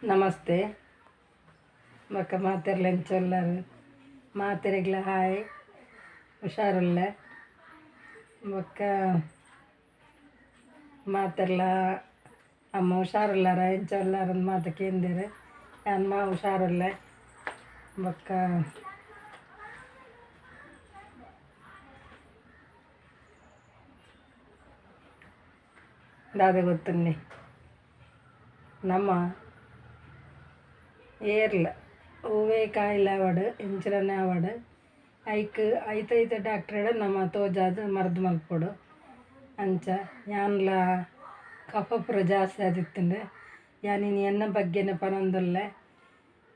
ನಮಸ್ತೆ ಬೊಕ್ಕ ಮಾತೆರ್ಲ ಎಂಚ ಉಲ್ಲರ್ ಮಾತೆರೆಗ್ಲ ಹಾಯ್ ಹುಷಾರುಲ್ಲೆ ಬೊಕ್ಕ ಮಾತೆರ್ಲ ಅಮ್ಮ ಹುಷಾರುಲ್ಲಾರ ಎಂಚ ಉಲ್ಲರ್ ಅಂದ್ ಮಾತ ಕೇಂದೆರ್ ಯಾನ್ ಮಾ ಹುಷಾರುಲ್ಲೆ ಬೊಕ್ಕ ದಾದ ಗೊತ್ತುಂಡಿ ನಮ್ಮ ಏರ್ಲ ಒವ್ವೇ ಕಾಯಿಲೆ ಆವಡ್ ಎಂಚಿನನೇ ಆವಡ್ ಐಕ್ ಐತೈತ ಡಾಕ್ಟ್ರೆಡ ನಮ ತೋಜಾದ್ ಮರ್ದ್ ಮಲ್ಪೊಡು ಅಂಚ ಯಾನ್ಲ ಕಫ ಪೂರ ಜಾಸ್ತಿ ಆದಿತ್ತುಂಡು ಯಾನ್ ಇನಿ ಎನ್ನ ಬಗ್ಗೆನೆ ಪನೊಂದುಲ್ಲೆ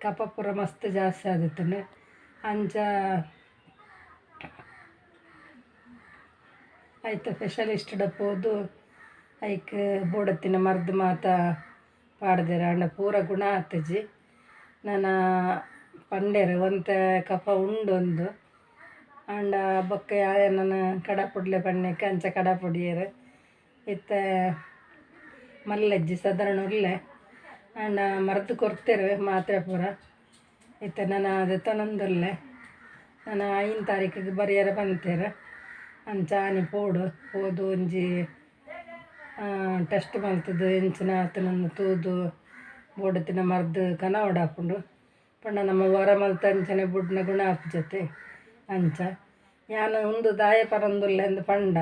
ಕಫ ಪೂರ ಮಸ್ತ್ ಜಾಸ್ತಿ ಆದಿತ್ತುಂಡು ಅಂಚ ಐತ ಸ್ಪೆಷಲಿಸ್ಟ್ಡ ಪೋದು ಐಕ್ ಬೋಡತ್ತಿನ ಮರ್ದ್ ಮಾತ ಪಾಡ್ದೆರ್ ಆಂಡ ಪೂರ ಗುಣ ಆತುಜಿ ನನ ಪಂಡೆರ್ ಒಂತೆ ಕಫ ಉಂಡು ಅಂದು ಆಂಡ ಬೊಕ್ಕ ನನ ಕಡಪುಡ್ಲೆ ಪನ್ನೆಕ್ ಅಂಚ ಕಡಪುಡಿಯೆರ್ ಇತ್ತೆ ಮಲ್ಲಜ್ಜಿ ಸಾಧಾರಣ ಉಲ್ಲೆ ಆಂಡ ಮರ್ದ್ ಕೊರ್ತೆರ್ ಮಾತ್ರೆ ಪೂರ ಇತ್ತೆ ನನ ದೆತ್ತೊನೊಂದುಲ್ಲೆ ನನ 5 ತಾರೀಕಿಗೆ ಬರಿಯರ ಪಂತೆರ್ ಅಂಚ ಆನಿ ಪೋಡು ಪೋದು ಒಂಜಿ ಟೆಸ್ಟ್ ಮಲ್ತುದು ಎಂಚಿನ ಆತುಂಡು ತೂದು ಬೋಡತ್ತಿನ ಮರ್ದ್ ಕನವೊಡಾಪುಂಡು ಪಂಡ ನಮ್ಮ ವರ ಮಲ್ತ ಅಂಚನೆ ಬುಡ್ನ ಗುಣ ಆಪುಜತೆ ಅಂಚ ಯಾನ್ ಉಂದು ದಾಯೆ ಪನೊಂದುಲ್ಲೆ ಅಂದ್ ಪಂಡ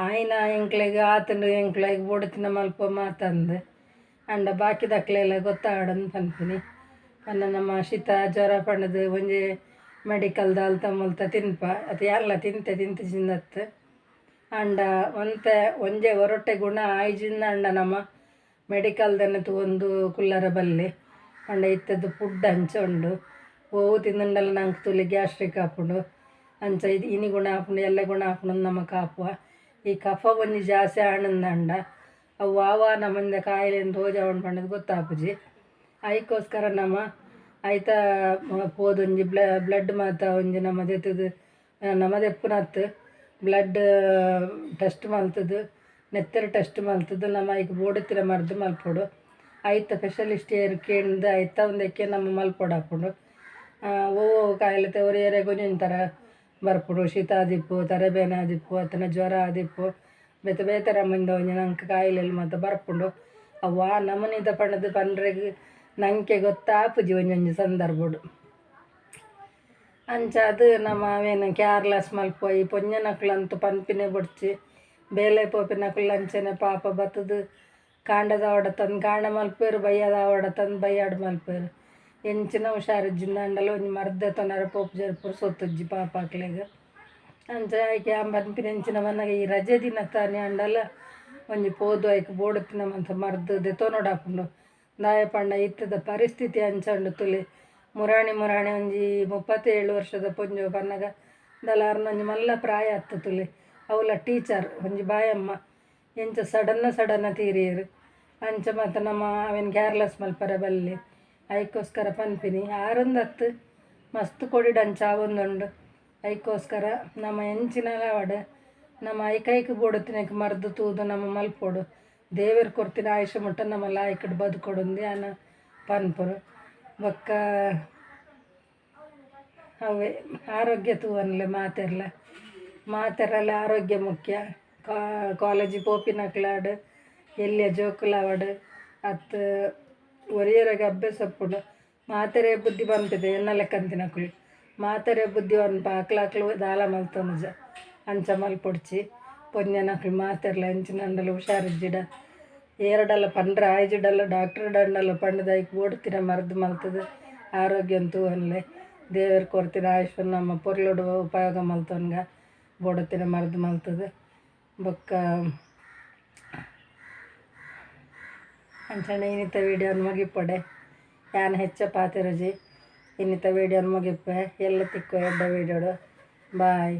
ಆಯಿನ ಎಂಕ್ಲೆಗ್ ಆತುಂಡು ಎಂಕ್ಲೆಗ್ ಬೋಡತ್ತಿನ ಮಲ್ಪ ಮಾತಂದ್ ಆಂಡ ಬಾಕಿದಕ್ಲೆಲ ಗೊತ್ತಾವಡಂದ್ ಪನ್ಪಿನಿ ಪಂಡ ನಮ್ಮ ಶೀತ ಜ್ವರ ಪಂಡುದು ಒಂಜಿ ಮೆಡಿಕಲ್ದ ಅಲ್ತ ಮುಲ್ತ ತಿನ್ಪ ಅತ್ ಯಾನ್ಲ ತಿಂತೆ ತಿಂತಿಜಿಂದತ್ ಆಂಡ ಒಂತೆ ಒಂಜೆ ಒರಟೆ ಗುಣ ಆಯ್ಜಿಂದ ಆಂಡ ನಮ್ಮ ಮೆಡಿಕಲ್ದನೆ ತೂವೊಂದು ಕುಲ್ಲರ ಬಲ್ಲಿ ಪಂಡ ಇತ್ತದ್ದು ಫುಡ್ ಅಂಚ ಉಂಡು ಒವು ತಿಂದುಂಡಲ ನಂಕ್ ತೂಲೆ ಗ್ಯಾಸ್ಟ್ರಿಕ್ ಆಪುಂಡು ಅಂಚ ಇನಿ ಗುಣ ಆಪುಂಡು ಎಲ್ಲೆ ಗುಣ ಆಪುಂಡು ನಮಕ್ ಆಪುವ ಈ ಕಫ ಒಂಜಿ ಜಾಸ್ತಿ ಆಂಡಂದಾಂಡ ಅವು ವಾವಾ ನಮಂದ ಕಾಯಿಲೆನ್ ತೋಜಾವುಂಡು ಪಂಡುದು ಗೊತ್ತಾಪುಜಿ ಐಕೋಸ್ಕರ ನಮ ಐತ ಪೋದೊಂಜಿ ಬ್ಲಡ್ ಮಾತ ಒಂಜಿ ನಮ ದೆತ್ತುದು ನಮ ದೆಪ್ಪುನತ್ ಬ್ಲಡ್ ಟೆಸ್ಟ್ ಮಲ್ತುದು ನೆತ್ತೆರ್ ಟೆಸ್ಟ್ ಮಲ್ತುದು ನಮ ಐಕ್ ಬೋಡತ್ತಿನ ಮರ್ದ್ ಮಲ್ಪೊಡು ಐತ ಸ್ಪೆಷಲಿಸ್ಟ್ ಏರ್ ಕೇಂದ್ ಐತ ಉಂದೆಕ್ಕೆ ನಮ ಮಲ್ಪೊಡಾಪುಂಡು ಒವ್ವು ಕಾಯಿಲೆ ಒರಿಯೆರೆಗ್ ಒಂಜೊಂಜಿ ಥರ ಬರ್ಪುಂಡು ಶೀತ ಆದಿಪ್ಪು ತರೆಬೇನೆ ಆದಿಪ್ಪು ಅತ್ತುಂಡ ಜ್ವರ ಆದಿಪ್ಪು ಬೇತೆ ಬೇತೆ ನಮೂನಿದ ಒಂಜಿ ನಂಕ್ ಕಾಯಿಲೆಲು ಮಾತ ಬರ್ಪುಂಡು ಅವು ಆ ನಮೂನಿದ ಪಂಡುದು ಪಂಡ್ರೆಗ್ ನಂಕೆ ಗೊತ್ತಾಪುಜಿ ಒಂಜೊಂಜಿ ಸಂದರ್ಭಡು ಅಂಚ ಅದು ನಮ ಅವೇನು ಕೇರ್ಲೆಸ್ ಮಲ್ಪುವ ಈ ಪೊಂಜನಕ್ಲಂತೂ ಪನ್ಪಿನೆ ಬೊಡ್ಚಿ ಬೇಲೆ ಪೋಪಿನಕುಲು ಅಂಚನೆ ಪಾಪ ಬತ್ತುದು ಕಾಂಡದಾವಡ ತಂದು ಕಾಂಡ ಮಲ್ಪುವೆರ್ ಬಯ್ಯದಾವಡ ತಂದು ಬಯ್ಯಾಡ್ ಮಲ್ಪುವೆರ್ ಎಂಚಿನ ಹುಷಾರಿಜ್ಜಿಂದ ಆಂಡಲ ಒಂಜಿ ಮರ್ದ್ ದೆತೊನರೆ ಪೋಪುಜೆರ್ ಪುರ್ಸೊತ್ತುಜ್ಜಿ ಪಾಪ ಅಕ್ಲೆಗ್ ಅಂಚ ಐಕ್ ಯಾನ್ ಪನ್ಪಿನ ಎಂಚಿನ ಪನ್ನಗ ಈ ರಜೆ ದಿನ ತಾನೆ ಆಂಡಲ ಒಂಜಿ ಪೋದು ಐಕ್ ಬೋಡತ್ತಿನ ಮಾತ ಮರ್ದ್ ದೆತೊನೊಡಾಪುಂಡು ದಾಯೆ ಪಂಡ ಇತ್ತದ ಪರಿಸ್ಥಿತಿ ಅಂಚ ಉಂಡು ತೂಲೆ ಮುರಾಣಿ ಮುರಾಣಿ ಒಂಜಿ 37 ವರ್ಷದ ಪೊಂಜೊವು ಪನ್ನಗ ದಾಲ ಆರ್ನ ಒಂಜಿ ಮಲ್ಲ ಪ್ರಾಯ ಆತು ತೂಲೆ ಅವುಲ ಟೀಚರ್ ಒಂಜಿ ಬಾಯಮ್ಮ ಎಂಚ ಸಡನ್ನ ಸಡನ್ನ ತೀರಿಯೆರ್ ಅಂಚ ಮಾತ ನಮ ಅವೆನ್ ಕೇರ್ಲೆಸ್ ಮಲ್ಪರೆ ಬಲ್ಲಿ ಐಕೋಸ್ಕರ ಪನ್ಪಿನಿ ಆರೊಂದತ್ತು ಮಸ್ತ್ ಕೊಡಿಡ್ ಅಂಚ ಆವೊಂದುಂಡು ಐಕೋಸ್ಕರ ನಮ ಎಂಚಿನಲ ಆವಡ್ ನಮ ಐಕೈಕ್ ಬೋಡತ್ತಿನೈಕ್ ಮರ್ದ್ ತೂದು ನಮ ಮಲ್ಪೊಡು ದೇವೆರ್ ಕೊರ್ತಿನ ಆಯುಷ ಮುಟ್ಟ ನಮ ಲಾಯ್ಕ್ಡ್ ಬದುಕೊಡುಂದು ಯಾನ್ ಪನ್ಪುನು ಬೊಕ್ಕ ಅವೇ ಆರೋಗ್ಯ ತೂವೊನ್ಲೆ ಮಾತೆರ್ಲ ಮಾತೆರ್ಲ ಆರೋಗ್ಯ ಮುಖ್ಯ ಕಾಲೇಜ್ ಪೋಪಿನಕ್ಲಾಡ್ ಎಲ್ಯ ಜೋಕುಲಾವಡ್ ಅತ್ ಒರಿಯೆರೆಗ್ ಅಭ್ಯಾಸ ಉಪ್ಪುಂಡು ಮಾತೆರೆ ಬುದ್ಧಿ ಪನ್ಪೆದೆ ಎನ್ನ ಲೆಕ್ಕಂತಿನಕುಲು ಮಾತೆರೆ ಬುದ್ಧಿ ಪನ್ಪ ಅಕ್ಲಕ್ಲು ದಾಲ ಮಲ್ತೊನುಜ ಅಂಚ ಮಲ್ಪೊಡ್ಚಿ ಪೊಂಜನಕ್ಲು ಮಾತೆರ್ಲ ಎಂಚಿನಾಂಡಲ ಹುಷಾರಿಜ್ಜಿಡ ಏರ್ಡಲ ಪಂಡ್ರೆ ಆಯ್ಜಿಡಲ ಡಾಕ್ಟ್ರ್ ಪಂಡುದು ಐಕ್ ಬೋಡತ್ತಿನ ಮರ್ದ್ ಮಲ್ತುದು ಆರೋಗ್ಯನ್ ತೂವೊನ್ಲೆ ದೇವೆರ್ ಕೊರ್ತಿನ ಆಯುಷ್ ನಮ್ಮ ಪೊರ್ಲುಡು ಉಪಯೋಗ ಮಲ್ತೊನ್ಗ ಬೋಡತ್ತಿನ ಮರ್ದ್ ಮಲ್ತುದು ಬೊಕ್ಕ ಅಂಚನೆ ಇನ್ನಿತ ವೀಡಿಯೋನ್ ಮುಗಿಪೊಡೆ ಯಾನ್ ಹೆಚ್ಚ ಪಾತೆರುಜಿ ಇನ್ನಿತ ವೀಡಿಯೋನ್ ಮುಗಿಪೆ ಎಲ್ಲ ತಿಕ್ಕುವ ಎಡ್ಡೆ ವೀಡಿಯೋಡು ಬಾಯ್.